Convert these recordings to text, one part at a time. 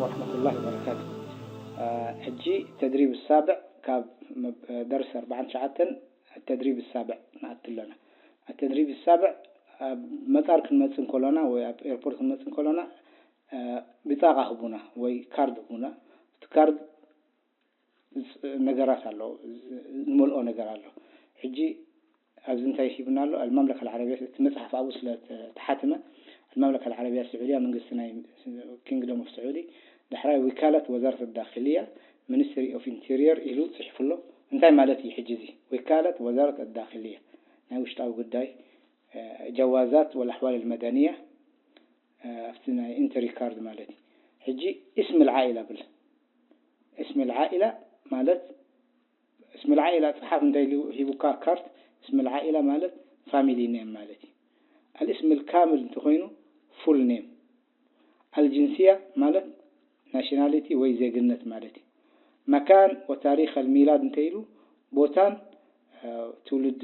ورحمة الله وبركاته. ሕጂ ተድሪብ ሳብዕ ካብ ደርሲ ኣርባዓን ትሽዓተን ተድሪብ ሳብዕ ንኣትለና። ተድሪብ ሳብዕ ኣብ መጣር ክንመጽእ እንከሎና ወይ ኣብ ኤርፖርት ክንመጽእ እንከሎና ብጣቃ ህቡና ወይ ካርድ ህቡና። እቲ ካርድ ነገራት ኣሎ፣ ዝመልኦ ነገር ኣሎ። ሕጂ ኣብዚ እንታይ ሂብና ኣሎ? ኣልማምለካ ኣልዓረብያ፣ እቲ መጽሓፍ ኣብኡ ስለ ተሓትመ ኣልማምለካ ኣልዓረብያ ስዑድያ መንግስቲ ናይ ኪንግደም ኦፍ ስዑዲ ዳሕራይ ዊካለት ወዛረት ኣዳክልያ ሚኒስትሪ ኦፍ ኢንቴሪየር ኢሉ ጽሒፉ ኣሎ። እንታይ ማለት እዩ ሕጂ እዚ ዊካለት ወዛረት ኣዳክልያ ናይ ውሽጣዊ ጉዳይ ጀዋዛት ወላሕዋል መደንያ ኣብቲ ናይ ኢንተሪ ካርድ ማለት እዩ። ሕጂ እስም ልዓኢላ ብል እስም ልዓኢላ ማለት እስም ልዓኢላ ጽሓፍ እንታይ ኢሉ ሂቡካ ካርድ እስም ልዓኢላ ማለት ፋሚሊ ኔም ማለት እዩ። ኣልእስም ልካምል እንተኮይኑ ፉል ኔም። ኣልጅንስያ ማለት ናሽናሊቲ ወይ ዜግነት ማለት እዩ። መካን ወታሪክ ኣልሚላድ እንተ ኢሉ ቦታን ትውልዲ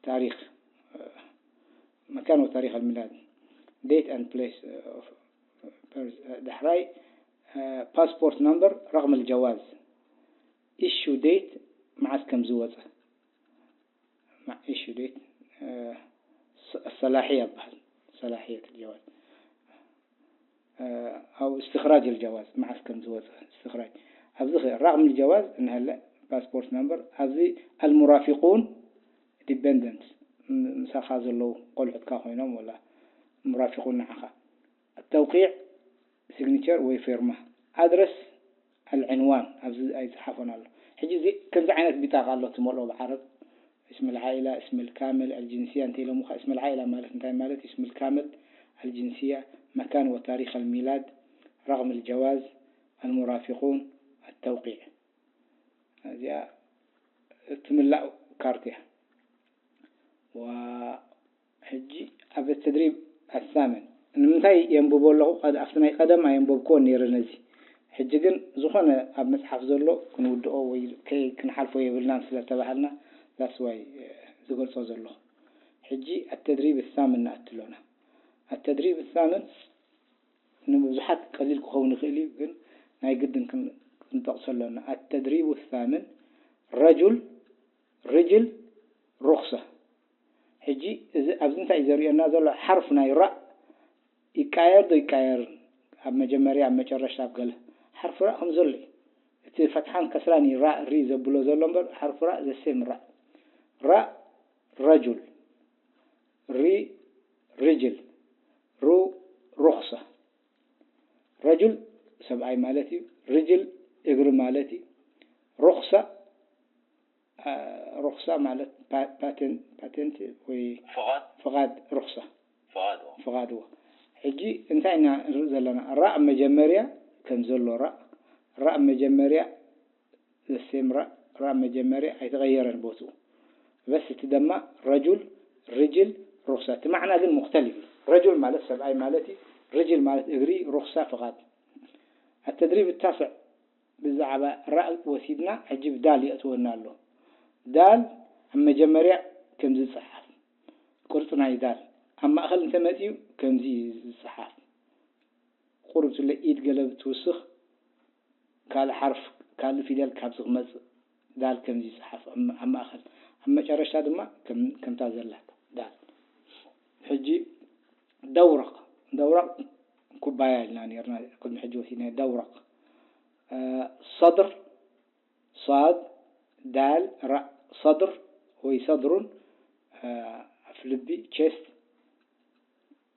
ታሪክ መካን ወታሪክ ኣልሚላድ date and place of birth ዳሕራይ ፓስፖርት ናምበር ረቅም ልጀዋዝ ኢሹ ዴት መዓስ ከም ዝወፀ ኢሹ ዴት ሰላሕያ ይበሃል ሰላሕየት ልጀዋዝ ኣው እስትኽራጅ ልጀዋዝ መዓስ ከም ዝወፀ እስትኽራጅ ኣብዚ ረቅም ልጀዋዝ እንሀለ ፓስፖርት ናምበር ኣብዚ ኣልሙራፊቁን ዲፐንደንት ምሳኻ ዘለዉ ቆልዑትካ ኮይኖም ወላ ሙራፊቁን ንዓኻ ተውቂዕ ሲግኒቸር ወይ ፌርማ ኣድረስ ኣልዕንዋን ኣብዚ ኣይፅሓፎን ኣሎ ሕጂ እዚ ከምዚ ዓይነት ቢጣቃ ኣሎ ትመልኦ ብዓረብ اسم العائلة اسم الكامل الجنسية እንተ ኢሎምኻ اسم العائلة ማለት እንታይ ማለት اسم الكامل الجنسية مكان وتاريخ الميلاد رقم الجواز المرافقون التوقيع እዚኣ ትምላእ ካርድ እያ ሕጂ ኣብ ተድሪብ ኣሳምን ንምንታይ የንብቦ ኣለኹ ኣብቲ ናይ ቀደም ኣየንበብክዎን ነይረ ነዚ ሕጂ ግን ዝኾነ ኣብ መፅሓፍ ዘሎ ክንውድኦ ወይ ክንሓልፎ የብልናን ስለተባሃልና that's why ዝገልፆ ዘለኹ ሕጂ ኣተድሪብ ኣሳምን ንኣትሎና ኣተድሪብ ኣሳምን ንብዙሓት ቀሊል ክኸውን ይኽእል እዩ ግን ናይ ግድን ክንጠቕሶ ኣለና ኣተድሪብ ኣሳምን ረጁል ርጅል ሩኽሰ ሕጂ እዚ ኣብዚ እንታይ እዩ ዘርእየና ዘሎ ሓርፍ ናይ ራእ ይቃየር ዶ ይቃየር ኣብ መጀመርያ ኣብ መጨረሽታ ኣብ ገለ ሓርፍ ራእ ከም ዘሎ እዩ እቲ ፈትሓን ከስራን እዩ ራእ ሪ ዘብሎ ዘሎ እምበር ሓርፍ ራእ ዘሴም ራእ ራእ ረጁል ሪ ርጅል ሩ ሩኽሰ ረጁል ሰብኣይ ማለት እዩ ርጅል እግሪ ማለት እዩ ሩኽሰ ሩኽሳ ማለት ፓቴንት ወይ ፍቓድ ሩኽሳ ፍቓድዎ ሕጂ እንታይ ኢና ንርኢ ዘለና ራእ መጀመርያ ከም ዘሎ ራእ ራእ መጀመርያ ዘሴም ራእ ራእ መጀመርያ ኣይተቐየረን ቦትኡ በስ እቲ ደማ ረጁል ርጅል ሩኽሳ እቲ ማዕና ግን ሙክተሊፍ እዩ ረጁል ማለት ሰብኣይ ማለት እዩ ርጅል ማለት እግሪ ሩኽሳ ፍቓድ ኣተድሪብ ታስዕ ብዛዕባ ራእ ወሲድና ሕጂ ብዳል የእትወና ኣሎ። ዳል ኣብ መጀመርያ ከምዚ ይጸሓፍ። ቅርጺ ናይ ዳል ኣብ ማእኸል እንተመጺኡ ከምዚ እዩ ዝጸሓፍ። ቁሩብ ስለ ኢድ ገለ ብትውስኽ ካልእ ሓርፍ ካልእ ፊደል ካብዚ ክመጽእ ዳል ከምዚ ይጸሓፍ ኣብ ማእኸል ኣብ መጨረሽታ ድማ ከምታ ዘላ ዳል። ሕጂ ደውረቕ ደውረቕ ኩባያ ኢልና ኔርና ቅድሚ ሕጂ ወሲድና ደውረቕ ሰድር፣ ሷድ፣ ዳል፣ ራእ፣ ሰድር ወይ ሰድሩን ኣፍልቢ፣ ቸስት፣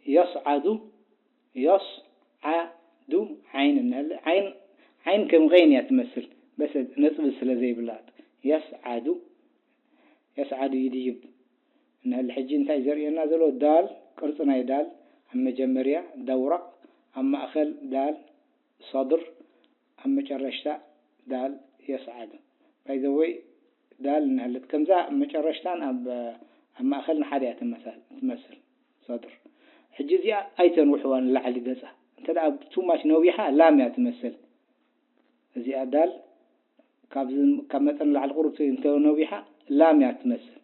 የስዓዱ፣ የስዓዱ ዓይን እንሀለ ዓይን ዓይን ከም غين እያ ትመስል በስ ነጥቢ ስለ ዘይብላ የስዓዱ የስዓዱ ይድይብ እንሀለ ሕጂ እንታይ ዘርእየና ዘሎ ዳል ቅርፂ ናይ ዳል ኣብ መጀመርያ ደውረቕ ኣብ ማእኸል ዳል ሰድር ኣብ መጨረሽታ ዳል የስዓዱ ባይዘወይ ዳል እንሀለት ከምዛ ኣብ መጨረሽታን ኣብ ኣብ ማእኸልን ሓደ እያ ትመስል ሰድር ሕጂ እዚኣ ኣይተንውሕዋ ንላዕሊ ገፃ እንተ ደኣ ቱ ማች ነዊሓ ላም እያ ትመስል እዚኣ ዳል ካብ መጠን ላዕሊ ቁሩብ እንተ ነዊሓ ላም እያ ትመስል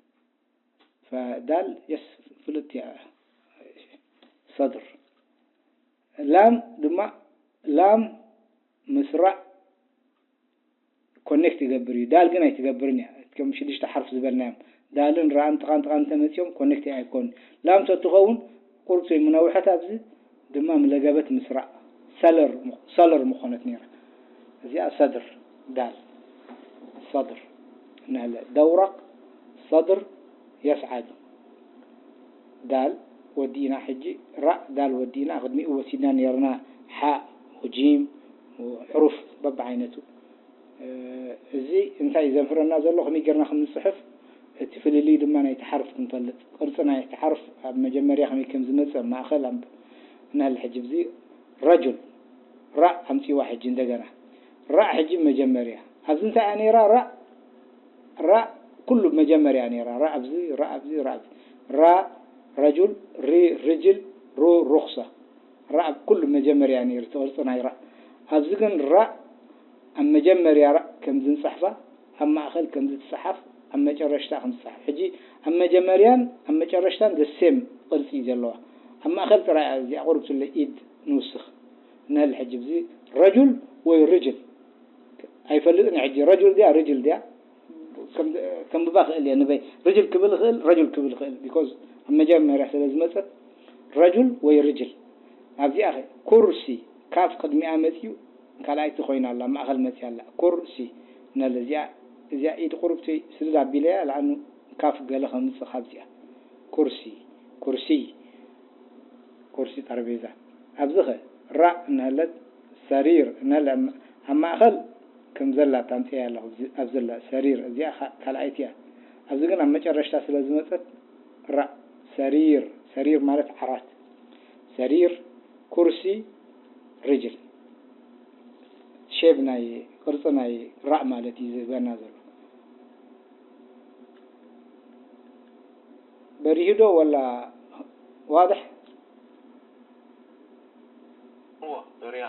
ዳል የስ ፍልጥ እያ ሰድር ላም ድማ ላም ምስ ራእ ኮኔክት ይገብር እዩ። ዳል ግን ኣይትገብርን እያ። እቶም ሽዱሽተ ሓርፍ ዝበልናዮም ዳልን ራእን ጥቓን ጥቓን እንተመፂኦም ኮኔክት ኣይኮን። ላም ተትኸውን ቁርፅ ወይ ምነውሐት ኣብዚ ድማ ምለገበት ምስ ራእ ሰለር ሰለር ምኾነት ነይራ። እዚኣ ሰድር ዳል ሰድር ነህለ ደውረቅ ሰድር የስዓዱ ዳል ወዲእና ሕጂ ራእ ዳል ወዲእና ቅድሚኡ ወሲድና ነርና ሓእ ወጂም ሕሩፍ በብዓይነቱ እዚ እንታይ እዩ ዘምህረና ዘሎ ከመይ ጌርና ከም ንፅሕፍ እቲ ፍልልይ ድማ ናይቲ ሓርፍ ክንፈልጥ ቅርፂ ናይቲ ሓርፍ ኣብ መጀመርያ ከመይ ከም ዝመፅእ ኣብ ማእኸል ኣብ ንህል ሕጂ እዚ ረጁል ራእ ኣምፅዋ ሕጂ እንደገና ራእ ሕጂ መጀመርያ ኣብዚ እንታይ እያ ነይራ ራእ ራእ ኩሉ መጀመርያ ነይራ ራእ ኣብዚ ራእ ኣብዚ ራእ ኣብዚ ራ ረጁል ሪ ርጅል ሩ ሩኽሳ ራእ ኩሉ መጀመርያ ነይሩ እቲ ቅርፂ ናይ ራእ ኣብዚ ግን ራእ ኣብ መጀመርያ ራእ ከምዚ ንፅሕፋ ኣብ ማእኸል ከምዚ ትፅሓፍ ኣብ መጨረሽታ ከም ትፅሓፍ ሕጂ ኣብ መጀመርያን ኣብ መጨረሽታን ዘሴም ቅርፂ እዩ ዘለዋ ኣብ ማእኸል ጥራይ እዚኣ ቁርብ ስለ ኢድ ንውስኽ ንህል ሕጂ ብዚ ረጁል ወይ ርጅል ኣይፈልጥን ሕጂ ረጁል ድያ ርጅል ድያ ከምብባ ክእል እየ ንበይ ርጅል ክብል ክእል ረጁል ክብል ክእል ቢኮዝ ኣብ መጀመርያ ስለ ዝመፀት ረጁል ወይ ርጅል ኣብዚኣ ኩርሲ ካፍ ቅድሚኣ መፅዩ ካልኣይቲ ኮይና ኣላ ማእኸል መፅያ ኣላ ኩርሲ ነለ እዚኣ እዚኣ ኢድ ቁርብቲ ስድድ ኣቢለያ ለኣኑ ካፍ ገለ ከምፅእ ካብዚኣ ኩርሲ ኩርሲ ኩርሲ ጠረቤዛ ኣብዚ ኸ ራእ እናሃለት ሰሪር እናሃለ ኣብ ማእኸል ከም ዘላ ታምፅያ ኣለኹ ኣብ ዘላ ሰሪር እዚኣ ካልኣይቲ እያ ኣብዚ ግን ኣብ መጨረሽታ ስለ ዝመፀት ራእ ሰሪር ሰሪር ማለት ዓራት ሰሪር ኩርሲ ርጅል ሼብ ናይ ቅርፂ ናይ ራእ ማለት እዩ ዝህበና ዘሎ በሪሁ ዶ ወላ ዋድሕ እዎ በሪሃ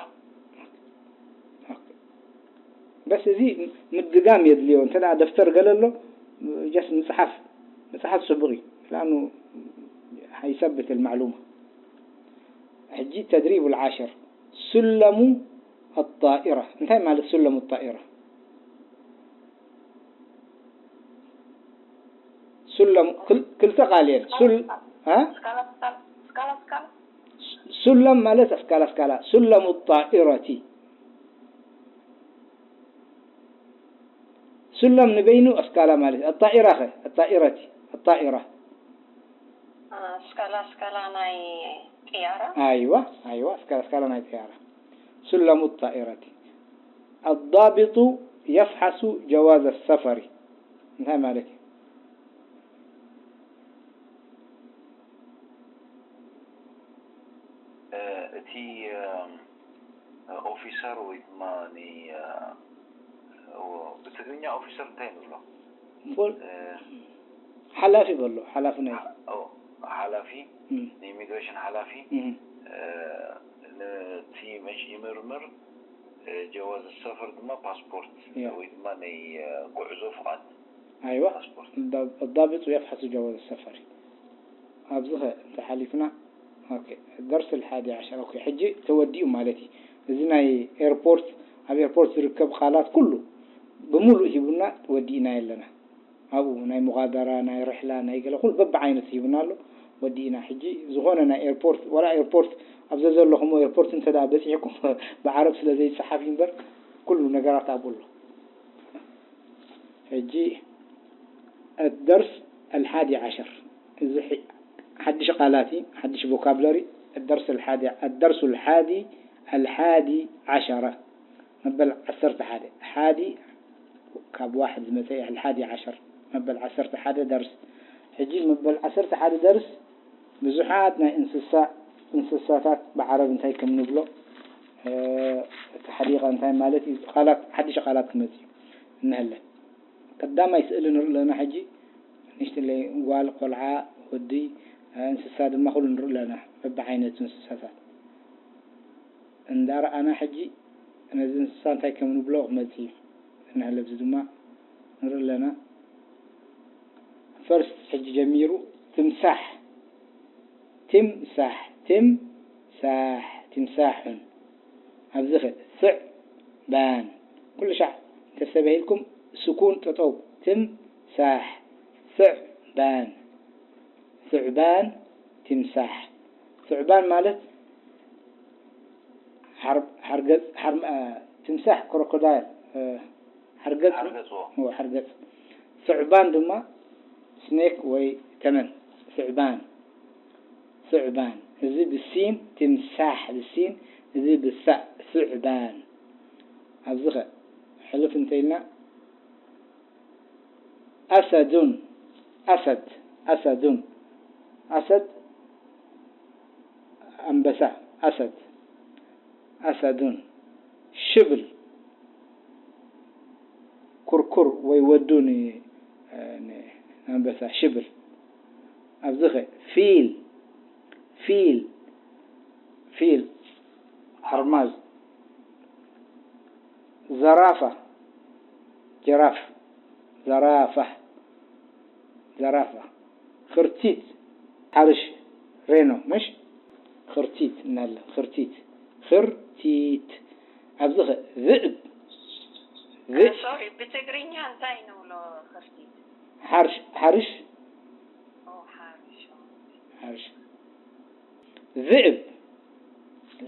በስ እዚ ምድጋም የድልዮ እንተ ደፍተር ገለ ኣሎ ጀስ ምፅሓፍ ምፅሓፍ ፅቡቅ እዩ ለኣኑ ይሰብት ልማዕሉማ ሕጂ ተድሪብ ልዓሽር ሱለሙ ኣጣኢራ እንታይ ማለት ሱለሙ ኣጣኢራ ሱለም ክልተ ቃል እየን ሱል ሱለም ማለት ኣስካላ ኣስካላ ሱለሙ ጣኢረቲ ሱለም ንበይኑ ኣስካላ ማለት ኣጣኢራ ኸ ኣጣኢረቲ ኣጣኢራ ኣስካላ ኣስካላ ናይ ጥያራ ኣይዋ ኣይዋ ኣስካላ ኣስካላ ናይ ጥያራ ሱለሙ ጣኢረቲ ኣዳቢጡ የፍሓሱ ጀዋዘ ሰፈሪ እንታይ ማለት እዩ እቲ ኦፊሰር ወይ ድማ ብትግርኛ ኦፊሰር እንታይ ንብሎ ሓላፊ በሎ ሓላፊ ናይ ሓላፊ ንኢሚግሬሽን ሓላፊ ነቲ ይምርምር ጀዋዝ ሰፈር ድማ ፓስፖርት ወይ ድማ ናይ ጉዕዞ ፍቓድ ኣይዋ ኣዳቢጡ የፍሓሱ ጀዋዝ ሰፈሪ ኣብዚ ኸ እንተሓሊፍና ደርስ ልሓዲ ዓሸር ኦኬ ሕጂ ተወዲኡ ማለት እዩ እዚ ናይ ኤርፖርት ኣብ ኤርፖርት ዝርከብ ቃላት ኩሉ ብምሉእ ሂቡና ወዲእና የለና ኣብኡ ናይ ሙቓደራ ናይ ርሕላ ናይ ገለ ኩሉ በብዓይነቱ ሂቡና ኣሎ ወዲእና ሕጂ ዝኾነ ናይ ኤርፖርት ወላ ኤርፖርት ኣብ ዘዘለኹሞ ኤርፖርት እንተ ደኣ በፂሕኩም ብዓረብ ስለ ዘይፀሓፍ እዩ እምበር ኩሉ ነገራት ኣብኡ ኣሎ ሕጂ الدرس الحادي عشر እዚ ሓድሽ ቃላት እዩ ሓድሽ ቮካብለሪ الدرس الحادي الدرس الحادي الحادي عشرة መበል ዓሰርተ ሓደ ሓዲ ካብ ዋሕድ ዝመፀ الحادي عشر መበል ዓሰርተ ሓደ ደርስ ሕጂ መበል ዓሰርተ ሓደ ደርስ ብዙሓት ናይ እንስሳ እንስሳታት ብዓረብ እንታይ ከም ንብሎ እቲ ሓዲቃ እንታይ ማለት እዩ ቃላት ሓድሽ ቃላት ክመፅእ እዩ እንሀለ ቀዳማይ ስእሊ ንርኢ ኣለና ሕጂ ንእሽተለይ ጓል ቆልዓ ወዲ እንስሳ ድማ ኩሉ ንርኢ ኣለና በብዓይነቱ እንስሳታት እንዳረኣና ሕጂ ነዚ እንስሳ እንታይ ከም ንብሎ ክመፅእ እዩ እንሀለ እዚ ድማ ንርኢ ኣለና ፈርስት ሕጂ ጀሚሩ ትምሳሕ ትምሳሕ ትምሳሕ ትምሳሑን። ኣብዚ ኸ ثعبان። ኩሉ ሻዕ ተስተብሂልኩም ስኩን ጠጠው። ትምሳሕ። ثعبان። ثعبان ትምሳሕ። ثعبان ማለት ሓር-፣ ሓርገጽ፣ ሓር-፣ እ፣ ትምሳሕ ክሮኮዳይል፣ እ፣ ሓርገጽ፣ ሓርገጽ፣ ኦ። ኦ፣ ሓርገጽ። ثعبان ድማ ስኔክ ወይ ተመን። ثعبان። ثعبان። እዚ ብሲን ትምሳሕ ብሲን፣ እዚ ብሳእ ثعبان። ኣብዚ ኸ ሕልፍ እንተኢልና ኣሰዱን፣ ኣሰድ፣ ኣሰዱን፣ ኣሰድ ኣንበሳ፣ ኣሰድ፣ ኣሰዱን፣ ሽብል፣ ኩርኩር ወይ ወዱ ን-፣ ን-፣ ንኣንበሳ፣ ሽብል። ኣብዚ ኸ ፊል፣ ፊል፣ ፊል፣ ሓርማዝ፣ ዘራፋ፣ ጀራፍ፣ ዘራፋ፣ ዘራፋ፣ ኽርቲት፣ ሓርሽ፣ ሬኖ፣ ምሽ? ኽርቲት እናለ፣ ኽርቲት፣ ኽርቲት። ኣብዚ ኸ ذئب፣ ذئب። ሶሪ፣ ብትግርኛ እንታይ ንብሎ ኽርቲት? ሓርሽ፣ ሓርሽ። ኦ፣ ሓርሽ። ሓርሽ። ذئب፣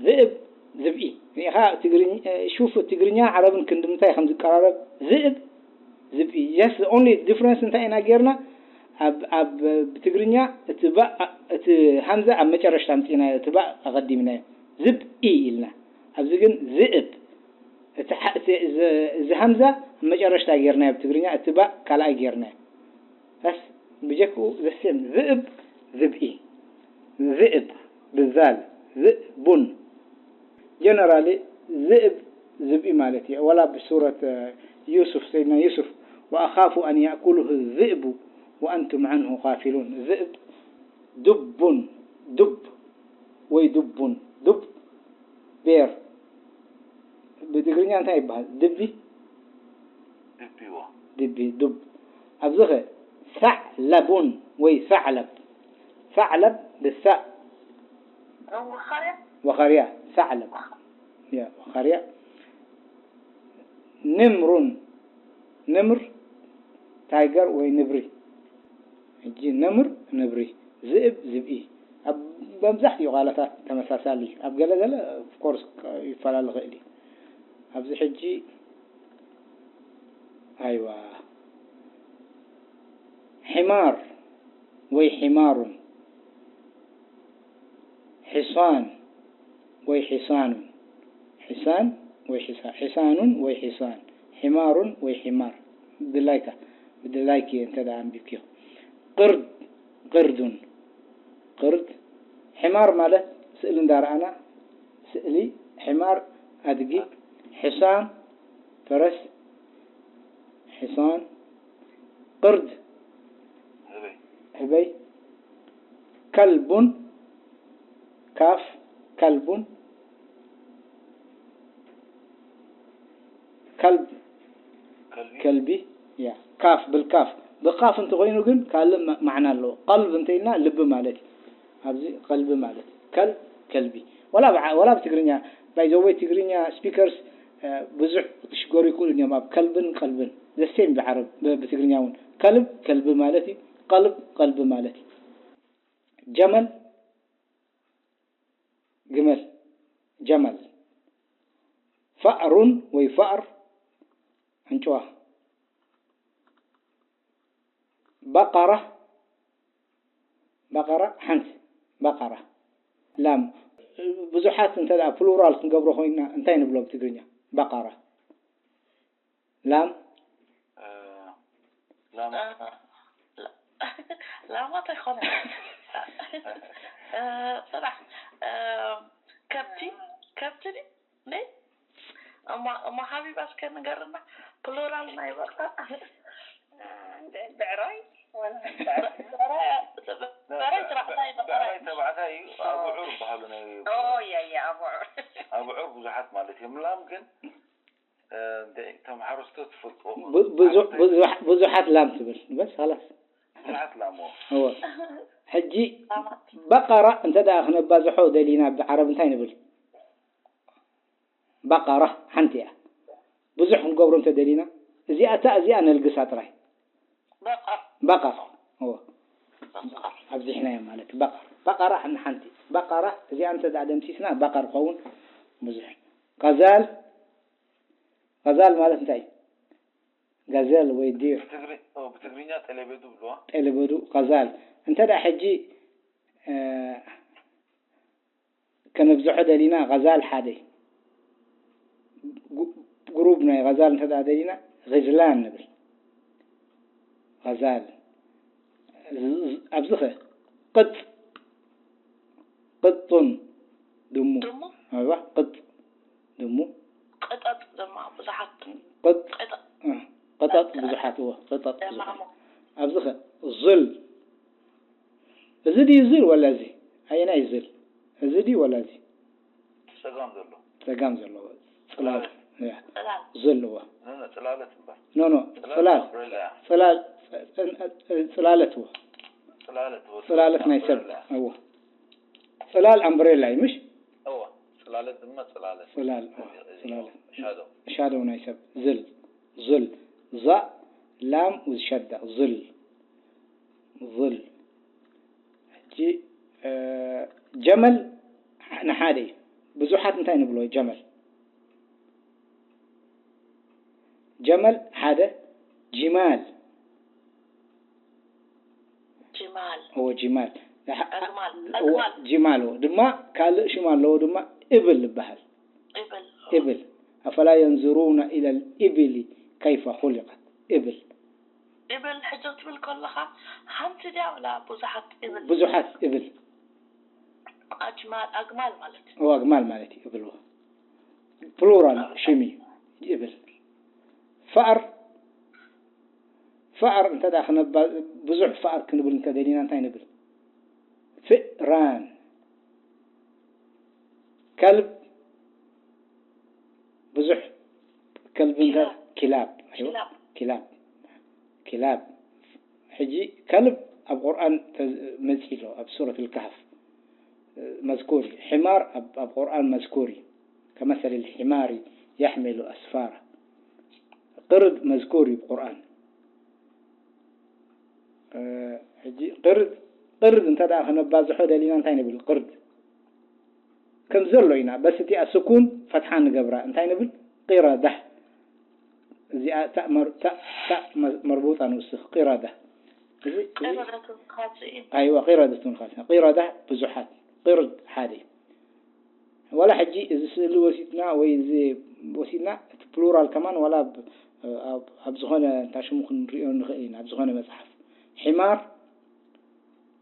ذئب ዝብኢ። ርኢኻ ትግርኛ፣ ሹፍ ትግርኛ ዓረብን ክንዲ ምንታይ ከም ዝቀራረብ። ذئب ዝብኢ። Just the only difference እንታይ ኢና ጌርና? ኣብ፣ ኣብ ብትግርኛ እቲ ባእ፣ እቲ ሃምዛ ኣብ መጨረሽታ ኣምጺእናዮ፣ እቲ ባእ ኣቐዲምናዮ። ዝብኢ ኢልና። ኣብዚ ግን ذئب። እቲ ሓ-፣ እቲ፣ እዚ፣ እዚ ሃምዛ ኣብ መጨረሽታ ጌርናዮ ብትግርኛ፣ እቲ ባእ ካልኣይ ጌርናዮ። በስ ብጀክኡ the same። ذئب ዝብኢ። ذئب ብዛል። ذئب ጀነራሊ ذئب ዝብኢ ማለት እዩ። ወላ ብሱረት፣ እ፣ ዩሱፍ፣ ሰይድና ዩሱፍ፣ وأخاف أن يأكله الذئب وأنتم عنه غافلون። ذئب ዱቡን፣ ዱብ ወይ ዱቡን፣ ዱብ ቤር ብትግርኛ እንታይ ይበሃል? ድቢ? ድቢ፣ ዋ። ድቢ፣ ዱብ። ኣብዚ ኸ ثعلب ወይ ثعلب። ثعلب ብሳእ። ወኻርያ? ወኻርያ፣ ثعلب። ያ፣ ወኻርያ። ንምሩን፣ ንምር፣ ታይገር ወይ ንብሪ። ሕጂ ነምር፣ ነብሪ፣ ዝእብ፣ ዝብኢ። ኣብ መብዛሕትኡ ቃላታት ተመሳሳሊ እዩ። ኣብ ገለ ገለ፣ of course፣ ይፈላለ ይኽእል እዩ። ኣብዚ ሕጂ፣ ኣይዋ፣ ሒማር ወይ ሒማሩን፣ ሕሷን ወይ ሒሳኑን፣ ሕሳን ወይ ሕሳ-፣ ሕሳኑን ወይ ሕሳን፣ ሒማሩን ወይ ሒማር፣ ብድላይካ፣ ብድላይኪ እንተ ደኣ ኣንቢብክዮ። ቅርድ፣ ቅርዱን፣ ቅርድ፣ ሒማር ማለት ስእሊ እንዳ ረኣና፣ ስእሊ ሒማር ኣድጊ፣ ሕሳን ፈረስ፣ ሕሳን፣ ቅርድ ህበይ። ህበይ፣ ከልቡን፣ ካፍ፣ ከልቡን፣ ከልብ፣ ከልቢ። ከልቢ፣ ያ፣ ካፍ፣ ብልካፍ። ብኻፍ እንተኾይኑ ግን ካልእ ማ-፣ ማዕና ኣለዎ። ቀልብ እንተኢልና ልቢ ማለት እዩ። ኣብዚ ቀልቢ ማለት እዩ። ከልብ፣ ከልቢ። ወላ ብዓ-፣ ወላ ብትግርኛ፣ by the way፣ ትግርኛ ስፒከርስ፣ እ፣ ብዙሕ ክሽገሩ ይክእሉ እዮም ኣብ ከልብን ቀልብን። The same ብዓረብ፣ ብ-፣ ብትግርኛ እውን። ከልብ፣ ከልቢ ማለት እዩ። ቀልብ፣ ቀልቢ ማለት እዩ። ጀመል፣ ግመል፣ ጀመል። ፋእሩን ወይ ፋእር፣ ኣንጭዋ። በቐራ፣ በቐራ፣ ሓንቲ በቐራ። ላም፣ ብዙሓት እንተ ደኣ ፕሉራል ክንገብሮ ኮይንና እንታይ ንብሎ ብትግርኛ? በቐራ። ላም። እ፣ ላማ። እ፣ ላ-፣ ላማ እንታይ ኾነ? እ፣ ጽናሕ። እ፣ ከብቲ፣ ከብቲ ድዩ? እንዴ? እማ፣ እማ ሓቢባ እስከ ንገርና። ፕሉራል ናይ በቃ። ብዕራይ? ብዕራይ፣ ብዕራይ ተባዕታይ፣ በቃ። ብዕራይ ተባዕታይ እዩ። ኣቡዑር ይበሃሉ ናይ ኦ፣ ያ፣ ያ፣ ኣቡዑር። ኣቡዑር ብዙሓት ማለት እዮም። ላም ግን፣ እ፣ እንደ-፣ እቶም ሓረስቶት ትፈልጥዎ ቡ-፣ ብዙ-፣ ብዙሕ-፣ ብዙሓት ላም ትብል። በስ፣ ኻላስ። ብዙሓት ላም፣ እዎ። እዎ። ሕጂ በቐራ እንተ ደኣ ክነባዝሖ ደሊና ብዓረብ እንታይ ንብል? በቐራ ሓንቲ እያ። ብዙሕ ክንገብሮ እንተደሊና፣ እዚኣ እታ እዚኣ ነልግሳ ጥራይ። በቐር በቐር። እዎ። በቐር ኣብዚሕናዮ ማለት በቐር። በቐራ ንሓንቲ። በቐራ እዚኣ እንተ ደኣ ደምሲስና በቐር ክኸውን ብዙሕ። ቀዛል፣ ቀዛል ማለት እንታይ እዩ? ጋዘል ወይ ዲር። ብትግሪ ኦ፣ ብትግርኛ ጠለበዱ ብለዋ። ጠለበዱ ቀዛል። እንተ ደኣ ሕጂ፣ እ፣ ከነብዝሖ ደሊና፣ ቀዛል ሓደ። ጉ-፣ ግሩብ ናይ ቀዛል እንተ ደኣ ደሊና፣ ጊዝላን ንብል። ቀዛል። ዝ-፣ ዝ-፣ ኣብዚ ኸ? ቅጥ። ቅጡን። ድሙ። ድሙ ኣይዋ፣ ቅጥ። ድሙ። ቅጠጥ ድማ ብዙሓት ቅጥ። ቅጠጥ እ፣ ቅጠጥ ብዙሓት፣ እዎ፣ ቅጠጥ ብዙሓት። ደማሙ ኣብዚ ኸ? ዝል። እዚ ድዩ ዝል ወላ እዚ? ኣየናይ ዝል? እዚ ድዩ ወላ እዚ? ጸጋም ዘሎ። ጸጋም ዘለዎ። ጽላል። ያ። ጽላል ዝል፣ እዎ። ኖ፣ ኖ፣ ጽላለት እምበር። ኖ፣ ኖ፣ ጽላል። ኣምብሬላ። ጽላል፣ ጽ-፣ ጽ-፣ ጽላለት፣ እዎ። ጽላለት፣ እዎ። ጽላለት ናይ ሰብ። ኣምብሬላ። እዎ። ጽላል ኣምብሬላ እዩ፣ ምሽ? እዎ። ጽላለት ድማ ጽላለት። ጽላል፣ እዎ፣ ጽላል። ሻዶ። ሻዶው ናይ ሰብ። ዝል፣ ዝል። ዛእ፣ ላም፣ ውዝ ሸዳ። ዝል። ዝል። ሕጂ፣ እ፣ ጀመል ንሓደ እዩ። ብዙሓት እንታይ ንብሎ? ጀመል። ጀመል ሓደ። ጂማል። ጅማል እዎ፣ ጂማል። ኣግማል እዎ፣ ኣግማል ጂማል፣ እዎ። ድማ ካልእ ሽም ኣለዎ፣ ድማ እብል ይበሃል። እብል እብል። ኣፈላ የንዝሩነ ኢለል ኢብሊ ከይፈ ኹሊቀት። እብል። እብል ሕጂ ክትብል ከለኻ ሓንቲ ድያ ወላ ብዙሓት እብል? ብዙሓት እብል። ኣጅማል ኣግማል ማለት እዩ። እዎ፣ ኣግማል ማለት እዩ እብል። እዎ። ፕሉራል ሽም እዩ እብል። ፈኣር፣ ፈኣር እንተ ደኣ ክነባ-፣ ብዙሕ ፈኣር ክንብል እንተ ደሊና እንታይ ንብል? ፍእራን። ከልብ፣ ብዙሕ ከልቢ እንተ፣ ኪላብ። ኪላብ። ኣይዋ፣ ኪላብ። ኪላብ። ኪላብ። ሕጂ ከልብ ኣብ ቁርኣን ተ-፣ መጺኡ ኣሎ፣ ኣብ ሱረት ኣልካህፍ መዝኩር እዩ። ሒማር ኣብ፣ ኣብ ቁርኣን መዝኩር እዩ። ከመሰል ልሒማሪ የሕሚሉ ኣስፋራ። ቅርድ መዝኩር እዩ ብቁርኣን። እ፣ ሕጂ ቅርድ፣ ቅርድ እንተ ደኣ ክነባዝሖ ደሊና እንታይ ንብል? ቅርድ። ከም ዘሎ ኢና፣ በስ እቲኣ ስኩን ፈትሓ ንገብራ። እንታይ ንብል? ቂረዳህ። እዚኣ ታእ መር-፣ ታእ፣ ታእ መ-፣ መርቡጣ ንውስኽ። ቂረዳህ። እዚ፣ እዚ፣ ቀረበትን ካልሲ እዩ። ኣይዋ፣ ቂረደቱን ካልሲ። ቂረዳህ ብዙሓት። ቅርድ ሓደ። ዋላ ሕጂ እዚ ስእሊ ወሲድና ወይ እዚ ወሲድና፣ እቲ ፕሉራል ከማን ዋላ ኣብ፣ ኣብ፣ ኣብ ዝኾነ እንታይ ሽሙ ክንሪኦ ንኽእል ኢና፣ ኣብ ዝኾነ መጽሓፍ። ሒማር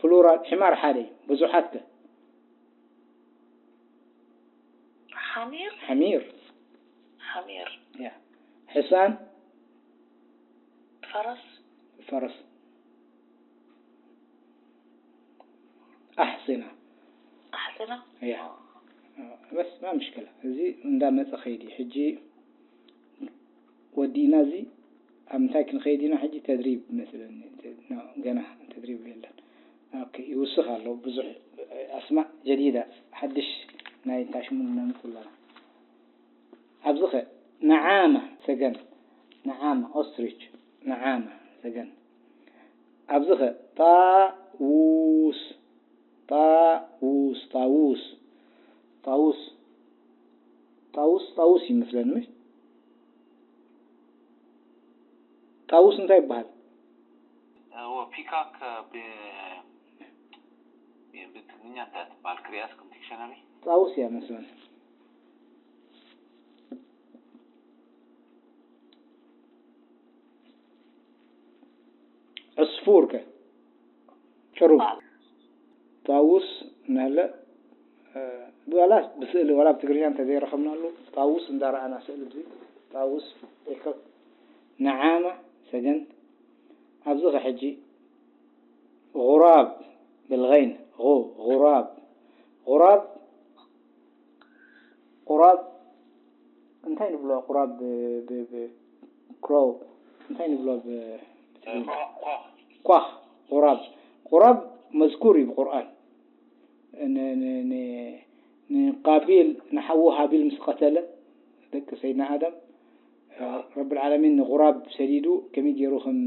ፕሉራል፣ ሒማር ሓደ እዩ። ብዙሓት ከ? ሓሚር ሓሚር። ሓሚር ያ። ሕሳን ፈረስ ፈረስ። ኣሕሲና። ኣሕሲና ያ። በስ ማ ምሽክላ። እዚ እንዳመጸ ኸይዲ። ሕጂ ወዲእና እዚ ኣብ ምንታይ ክንኸይድ ኢና ሕጂ? ተድሪብ መስለኒ። ኖ፣ ገና ተድሪብ የለን። ኦኬ፣ ይውስኽ ኣሎ ብዙሕ ኣስማእ ጀዲዳ፣ ሓድሽ ናይ እንታይ ሽሙ ነምጽእ ኣለና። ኣብዚ ኸ ነዓማ ሰገን፣ ነዓማ ኦስትሪች፣ ነዓማ ሰገን። ኣብዚ ኸ ጣውስ፣ ጣውስ፣ ጣውስ፣ ጣውስ፣ ጣውስ፣ ጣውስ ይመስለኒ፣ ምሽ? ጣውስ እንታይ ይበሃል? እዎ፣ ፒካክ ብ-፣ ብትግርኛ እንታይ ትበሃል? ክሪኣስ ከም ዲክሽነሪ። ጣውስ እያ መስለኒ። ዕስፉር ከ? ጭሩብ። ጣውስ እናለ፣ እ፣ ዋላ ብስእሊ፣ ዋላ ብትግርኛ እንተዘይረኸብናሉ፣ ጣውስ እንዳረኣና ስእሊ፣ እዚ ጣውስ ይከ-፣ ነዓማ ሰገን። ኣብዚ ኸ ሕጂ፣ ጉራብ፣ ብልገይን፣ ጉ-፣ ጉራብ። ጉራብ፣ ቁራብ፣ እንታይ ንብሎ? ቁራብ ብ-፣ ብ-፣ ብ-፣ ክሮው፣ እንታይ ንብሎ ብ-፣ ብትግርኛ? ኳኽ፣ ቁራብ። ቁራብ መዝኩር እዩ ብቁርኣን። ን-፣ ን-፣ ን-፣ ንቃቢል፣ ንሓዉ ሃቢል ምስ ቀተለ፣ ደቂ ሰይድና ኣደም ረብል ዓለሚን ንቑራብ ሰዲዱ ከመይ ገይሩ ከም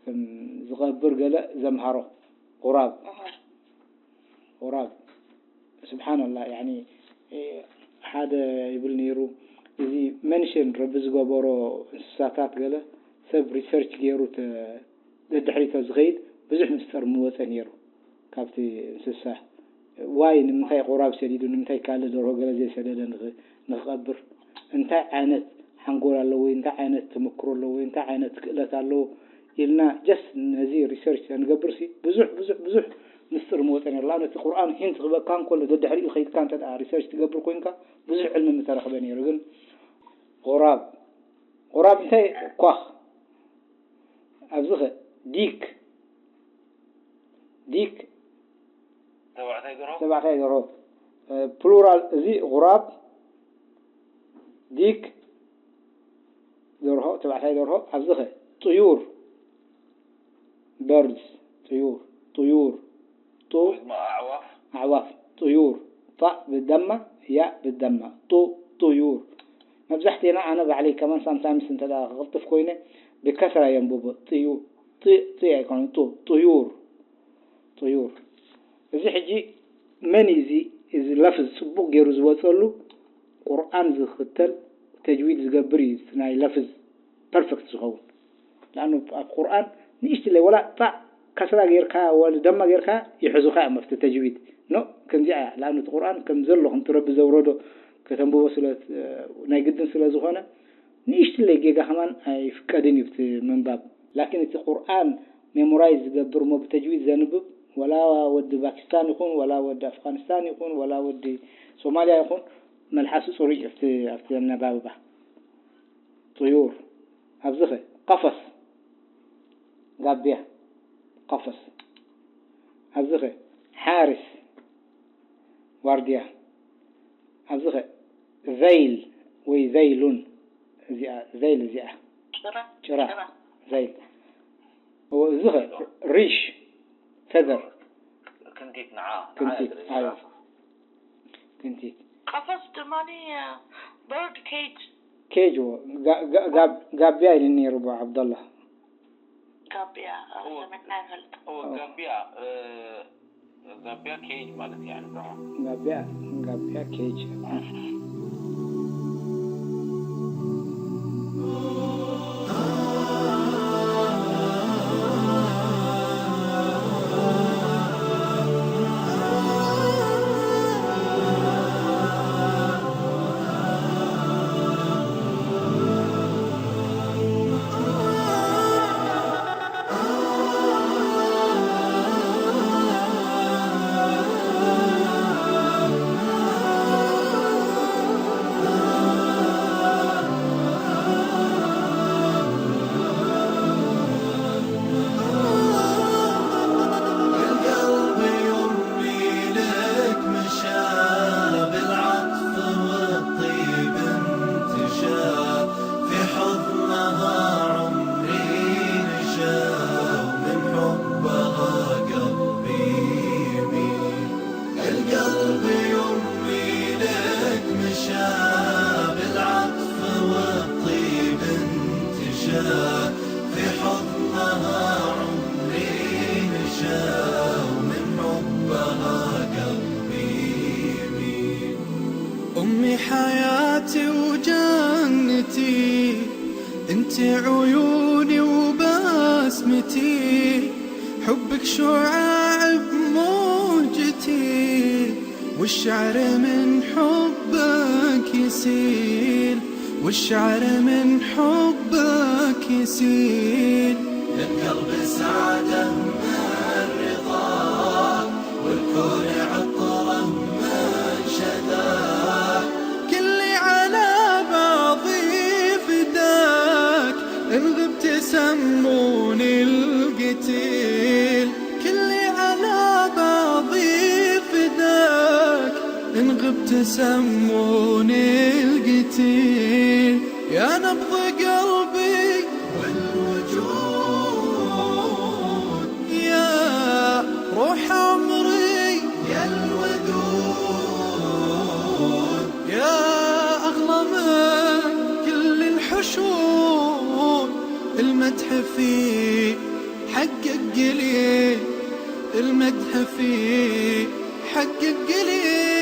ከም ዝቐብር ገለ ዘምሃሮ። ቑራብ ቑራብ ስብሓንላ ያኒ ሓደ ይብል ነይሩ። እዚ መንሽን ረቢ ዝገበሮ እንስሳታት ገለ ሰብ ሪሰርች ገይሩ ደድሕሪቶ ዝኸይድ ብዙሕ ምስጢር ምወፀ ነይሩ። ካብቲ እንስሳ ዋይ ንምንታይ ቁራብ ሰዲዱ ንምንታይ ካልእ ደርሆ ገለ ዘይሰደደ ንኽቐብር እንታይ ዓይነት ሓንጎል ኣለዎ ወይ እንታይ ዓይነት ተመክሮ ኣለዎ ወይ እንታይ ዓይነት ክእለት ኣለዎ ኢልና ጀስት ነዚ ሪሰርች ንገብር ሲ ብዙሕ ብዙሕ ብዙሕ ምስጢር ምወፀ ነይሩ። ንኣብነት ቁርኣን ሂንት ክበካ እንከሎ ደድሕሪኡ ከይድካ እንተ ሪሰርች ትገብር ኮይንካ ብዙሕ ዕልሚ ምተረኽበ ነይሩ። ግን ቁራብ ቁራብ እንታይ ኳኽ ኣብዚ ኸ ዲክ ዲክ ተባዕታይ ደርሆ ተባዕታይ ደርሆ ፕሉራል እዚ ቁራብ ዲክ ደርሆ ተባዕታይ ደርሆ ኣብዚ ኸ ጥዩር በርድስ ጥዩር ጥዩር ጡ ኣዕዋፍ ኣዕዋፍ ጥዩር ጣእ ብደማ ያእ ብደማ ጡ ጥዩር መብዛሕቴና ኣነ ባዕለይ ከማን ሳምታይምስ እንተ ክቕልጥፍ ኮይነ ብከስራ የንብቦ ጥዩ ጥ ኣይኮነ ጡ ጥዩር ጥዩር እዚ ሕጂ መን እዚ እዚ ለፍዝ ፅቡቕ ገይሩ ዝወፀሉ ቁርኣን ዝኽተል ተጅዊድ ዝገብር እዩ ናይ ለፍዝ ፐርፌክት ዝኸውን ለኣኑ ኣብ ቁርኣን ንእሽትለይ ወላ ጣዕ ከስራ ጌርካ ወላ ደማ ጌርካ ይሕዙኻ እዮም ኣብቲ ተጅዊድ ኖ ከምዚኣ እያ ለኣኑ እቲ ቁርኣን ከም ዘሎ ከምቲ ረቢ ዘውረዶ ከተንብቦ ስለ ናይ ግድን ስለ ዝኾነ ንእሽትለይ ጌጋ ከማን ኣይፍቀድን እዩ እቲ ምንባብ ላኪን እቲ ቁርኣን ሜሞራይዝ ዝገብር እሞ ብተጅዊድ ዘንብብ ወላ ወዲ ፓኪስታን ይኹን ወላ ወዲ ኣፍጋኒስታን ይኹን ወላ ወዲ ሶማልያ ይኹን መልሓሱ ፅሩይ ኣብቲ ኣብቲ ኣነባብባ ጥዩር ኣብዚኸ ቀፈስ ጋብያ ቀፈስ ኣብዚኸ ሓርስ ዋርድያ ኣብዚኸ ዘይል ወይ ዘይሉን እዚኣ ዘይል እዚኣ ጭራ ጭራ ጭራ ዘይል እዚኸ ሪሽ ፈዘር ክንቲት ንዓ ክንቲት ኣዮ ክንቲት ቀፈስ ድማ በርድ ኬጅ ኬጅ ጋቢያ ኢሉ ነይሩ ቡ ዓብደላ ጋቢያ ሰሚዕና ይፈልጥ ጋቢያ ጋቢያ ኬጅ ማለት እዩ ጋቢያ ጋቢያ ኬጅ حقق لي المدح في حقق لي